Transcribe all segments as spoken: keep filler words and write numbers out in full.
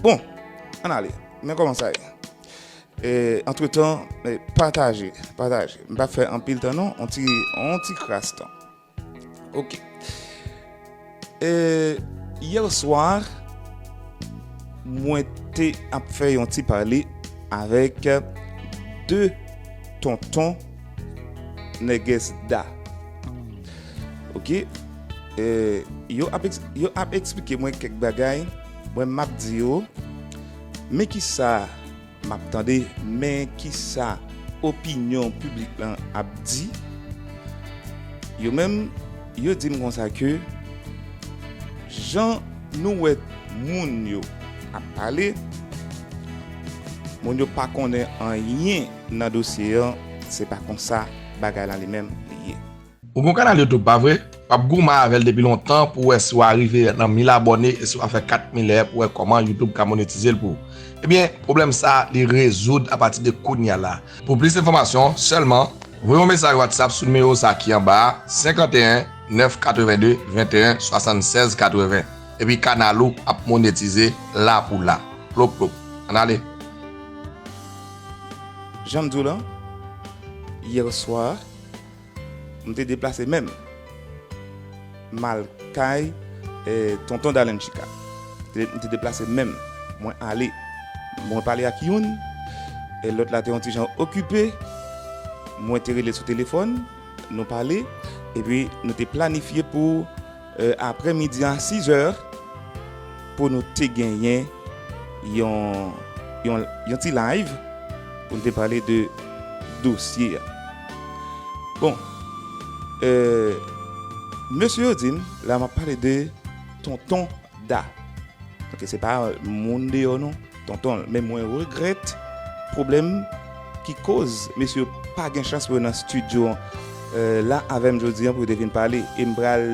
Bon, ann ale. Men kòman sa ye. E, antretan, e, pataje, pataje. M pa fè anpil tan non, on ti, on ti kras tan. Ok. E, yè swa, mwen te ap fè yon ti pale avèk de tonton nègès Da. Ok. E, yo ap, eks- yo ap eksplike mwen kèk bagay. Mwen, m ap di yo, men ki sa m ap tande, men ki sa opinyon piblik lan ap di. Yo menm, yo di m konsa ke jan nou wè moun yo ap pale, moun yo pa konnen anyen nan dosye an, se pa konsa bagay la li menm li ye. Ou gon kanal YouTube, pa vre? W ap goumen avè l depi lontan pou w wè si w a rive nan mil abòne e si w a fè kat mil è pou w wè kòman YouTube ka monetize l pou ou. Ebyen, pwoblèm sa a, li rezoud apati de kounye a la. Pou plis enfòmasyon, sèlman voye yon mesaj WhatsApp sou nimewo sa ki anba a, senkanteyen, nèf katrevennde, venteyen, swasannsèz, katreven. Epi kanal ou ap monetize la pou la. Plop, plop. Ann ale. Jan m di w lan, yè swa, m te deplase menm. M al kay, eh, tonton Dalen Chika. Te- M te deplase menm. Mwen ale. Mwen pale ak youn, e lòt la te yon ti jan okipe. Mwen te rele sou telefòn, nou pale, epi nou te planifye pou, eh, aprèmidi a sizè, pou nou te genyen yon, yon, yon ti live pou n te pale de dosye a. Bon, eh, mesye yo di m, la m ap pale de tonton Da. Ok, se pa moun deyò non, tonton l. Men mwen regrèt pwoblèm ki koz mesye yo pa gen chans pou yo nan estidyo, eh, la avè m jodi an pou yo te vin pale. E m pral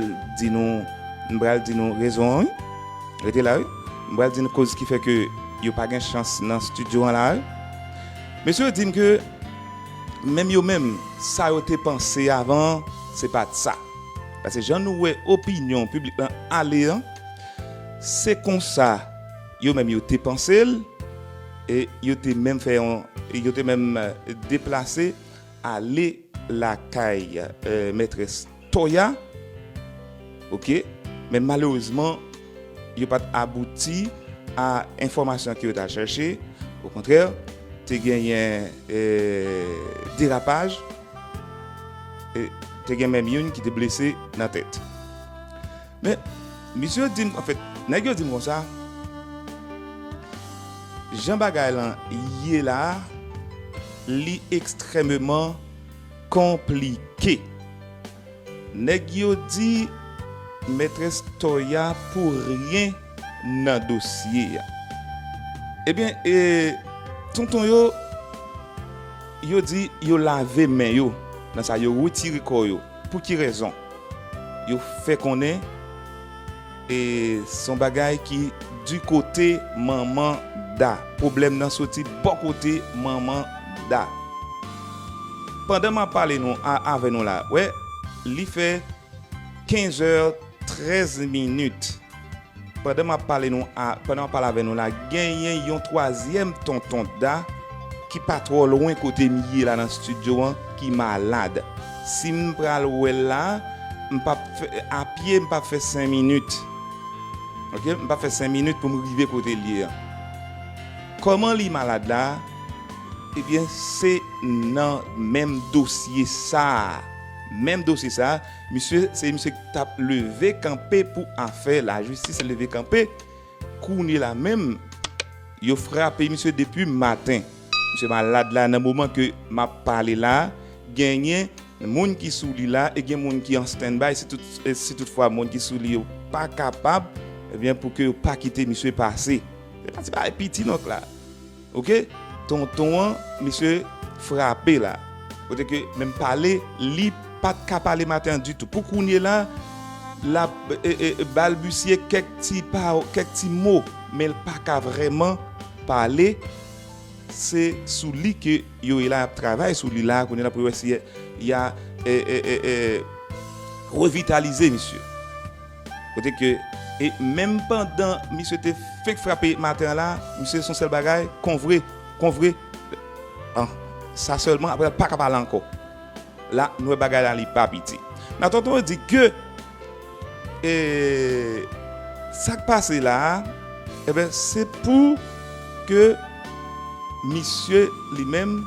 di nou, m pral di nou rezon an, wi. Rete la, wi. M pral di nou koz ki fè ke yo pa gen chans nan estidyo an la, wi. Mesye yo di m ke menm yo menm, sa yo te panse avan, se pa t sa. Paske jan nou wè opinyon piblik lan ale an, se konsa yo menm yo te panse l, e yo te menm fè yon, yo te menm, eh, deplase ale lakay, eh, mètrès Toya. Ok, men malerezman, yo pa t abouti a enfòmasyon ke yo t al chèche. Okontrè, te genyen, eh, derapaj, e te gen menm youn ki te blese nan tèt. Men, misye yo di m, anfèt, nèg yo di m konsa, jan bagay lan ye la, li ekstrèmeman konplike. Nèg yo di mètrès Toya pou ryen nan dosye a. Ebyen, e, tonton yo, yo di yo lave men yo nan sa, yo retire kò yo. Pou ki rezon? Yo fè konnen, e, se yon bagay ki di kote manman Da. Pwoblèm nan soti bò kote manman Da. Pandan m ap pale nou, a, avè nou la, wè, li fè kenz è trèz minit. Pandan m ap pale nou a, pandan m ap pale avè nou la, genyen yon twazyèm tonton Da ki pa twò lwen kote m ye la nan estidyo an, ki malad. Si m pral wè l la, m p ap fè, a pye, m p ap fè senk minit. Ok, m p ap fè senk minit pou m rive kote l ye an. Kòman li malad la? Ebyen, se nan menm dosye sa a. Menm dosye sa a, misye, se misye ki t ap leve kanpe pou afè lajistis leve kanpe. Kounye la menm, yo frape misye depi maten. Misye malad la, nan moman ke m ap pale la, genyen moun ki sou li la e gen moun ki an standby. Si tout, e si toutfwa moun ki sou li yo pa kapab, ebyen, pou ke yo pa kite misye pase. Se pa ti bagay piti non la. Ok? Tonton an, misye frape la. Kote ke menm pale, li pa t ka pale maten an ditou. Pou kounye la, l ap, e, e, balbisye kèk ti pa, kèk ti mo, men l pa ka vrèman pale. Se sou li ke yo ye la, y ap travay sou li la, kounye la pou yo wè si y a, e, e, e, e, revitalize misye. Kote ke E menm pandan misye te fenk frape maten an la, misye se yon sèl bagay, konvre, konvre. Ah, sa sèlman, apre l pa ka pale ankò. La, nou wè bagay la, li pa piti. Nan tonton yo di ke, e, sa k pase la a, ebyen, se pou ke misye li menm,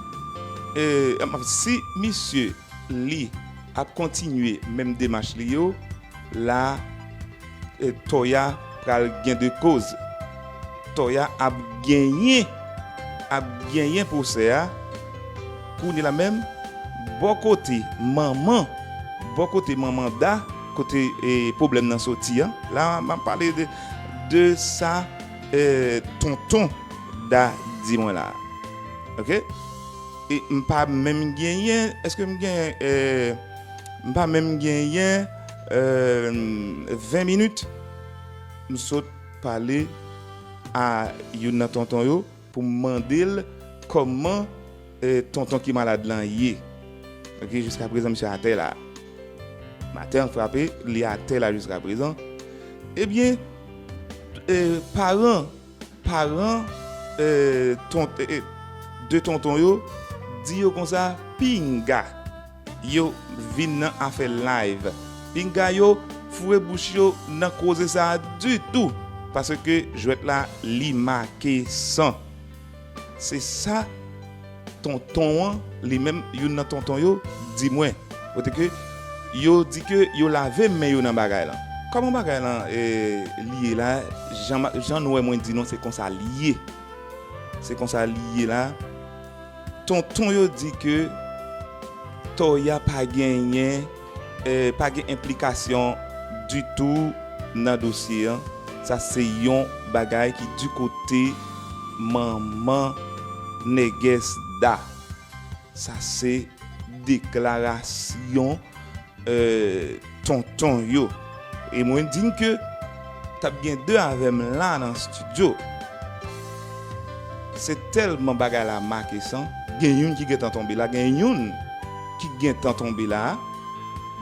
e, si misye li ap kontinye menm demach li yo, la, e, Toya pral gen de koz. Toya ap genyen, ap genyen pwosè a. Kounye la menm, bò kote manman, bò kote manman Da, kote, e, pwoblèm nan soti an. La, m ap pale de, de sa, e, tonton Da di mwen la. Oke? E m pa menm genyen, èske m genyen, e, m pa menm genyen, e, ven minit. M sot pale a youn nan tonton yo pou m mande l kòman, e, tonton ki malad lan ye. Oke, jiska prezan, misye atè la. Maten an frape, li atè la jiska prezan. Ebyen, e, paran, paran, e, ton-, e, e, de tonton yo di yo konsa, pinga yo vin nan afè live. Pinga yo foure bouch yo nan koze sa a ditou, paske jwèt la, li make san. Se sa tonton an, li menm, youn nan tonton yo, di mwen. Kote ke yo di ke yo lave men yo nan bagay lan. Kòman bagay lan, e, li ye la, jan, jan nou wè mwen di nou, se konsa li ye. Se konsa li ye la. Tonton yo di ke Toya pa genyen, e, pa gen enplikasyon ditou nan dosye an. Sa se yon bagay ki di kote manman Nègès Da. Sa se deklarasyon, e, tonton yo. E mwen di n ke t ap gen de avè m la nan estidyo. Se tèlman bagay la make san, gen youn ki gentan tonbe la, gen youn ki gentan tonbe la.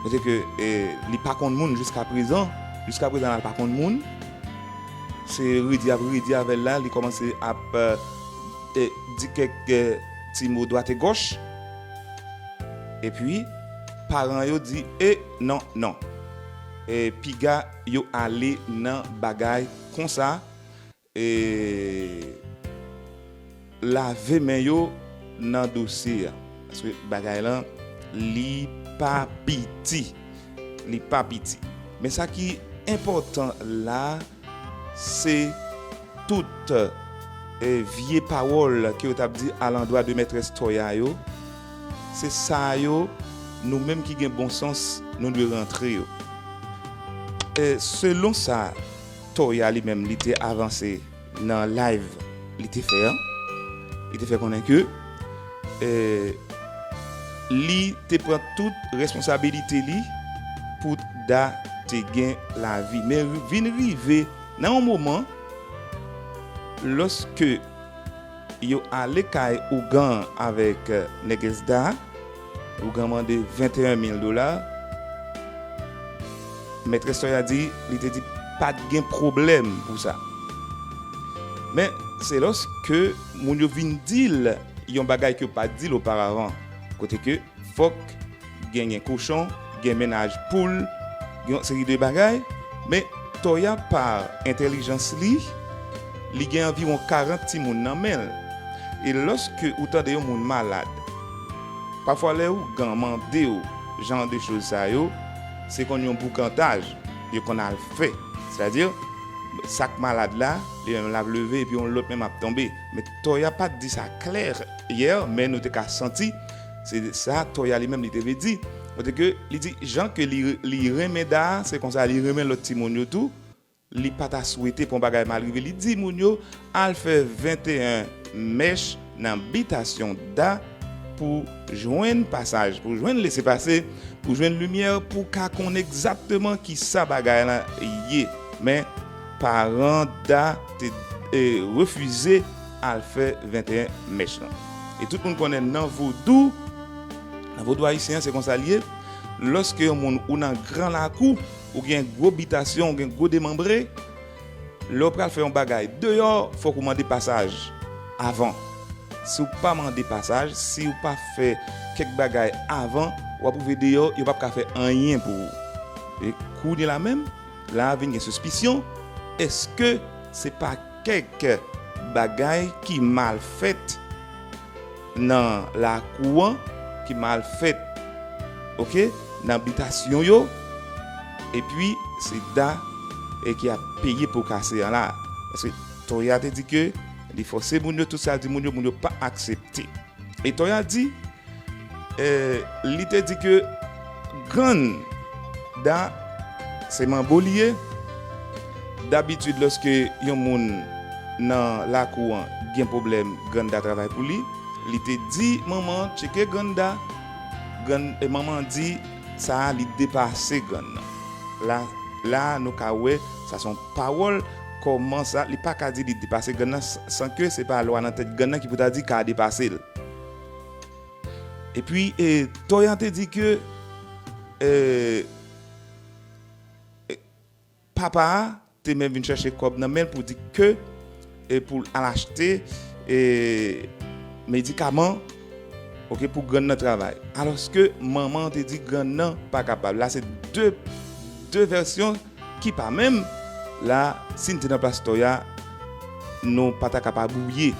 Kote ke, e, li pa konn moun jiska prezan. Jiska prezan la, li pa konn moun. Se redi ap redi avè l la, li kòmanse ap, e, e, di kèk, e, ti mo dwat e gòch. Epi, paran yo di, e, non, non. E, piga yo ale nan bagay konsa, e, lave men yo nan dosye a. Paske bagay lan, li pa piti. Li pa piti. Men sa ki enpòtan la, se tout, e, vye pawòl ke yo t ap di alandwa de mètrès Toya yo, se sa yo, nou menm ki gen bon sans, nou dwe rantre yo. E, selon sa Toya li menm, li te avanse nan live li te fè an, li te fè konnen ke, e, li te pran tout responsabilite li pou Da te gen lavi. Men vin rive nan yon moman, lòske yo ale kay ougan avèk, e, Nègès Da, ougan mande venteyen mil dola. Mètrès Toya di, li te di pa t gen pwoblèm pou sa. Men, se lòske moun yo vin di l yon bagay ke yo pa t di l oparavan. Kote ke fòk genyen kochon, gen mennaj poul, gen yon seri de bagay. Men Toya, pa entèlijans li, li gen anviwon karant timoun nan men l. E lòske ou tande yon moun malad, pafwa lè ougan mande w jan de choz sa yo, se konn yon boukantaj yo konn al fè. Sètadi, sa k malad la, li menm l ap leve epi yon lòt menm ap tonbe. Men Toya pa t di sa klè yè, men nou te ka santi se sa Toya li menm li te vle di. Kote ke li di jan ke li, li renmen Da, se konsa li renmen lòt timoun yo tou. Li pa ta swete pou yon bagay mal rive. Li di moun yo al fè venteyen mèch nan bitasyon Da pou jwenn pasaj, pou jwenn lesepase, pou jwenn limyè, pou ka konn egzakteman kisa bagay la ye. Men, paran Da te, e, refize al fè venteyen mèch lan. E tout moun konnen nan vodou, nan vodou ayisyen an, se konsa l ye. Lòske yon moun ou nan gran lakou, ou gen gwo bitasyon, ou gen gwo demanbre, lè w pral fè yon bagay deyò, fòk ou mande pasaj avan. Si w pa mande pasaj, si w pa fè kèk bagay avan, w ap rive deyò, yo p ap ka fè anyen pou ou. E kounye la menm, la vin gen sispisyon, èske se pa kèk bagay ki mal fèt nan lakou an, ki mal fèt, oke, nan bitasyon yo, epi se Da e ki ap peye po kase an la. Paske Toya te di ke li fòse moun yo, tout sa di moun yo, moun yo pa aksepte. E Toya di, eh, li te di ke grann Da se manbo li ye. Dabitid, lòske yon moun nan lakou an gen pwoblèm, grann Da travay pou li. Li te di manman an tcheke grann Da. Grann, e manman an di sa a, li depase grann nan. La, la nou ka wè sa se yon pawòl, kòman sa, li pa ka di li depase grann nan s-, san ke se pa lwa nan tèt grann nan ki pou ta di ka depase l. Epi, e, Toya te di ke, e, e, papa a te menm vin chèche kòb nan men l pou di ke, e, pou l al achte, e, medikaman, oke, pou grann nan travay. Alòske manman an te di grann nan pa kapab. La se de, de vèsyon ki pa menm. La, si n te nan plas Toya, nou pa ta ka pa bwouye.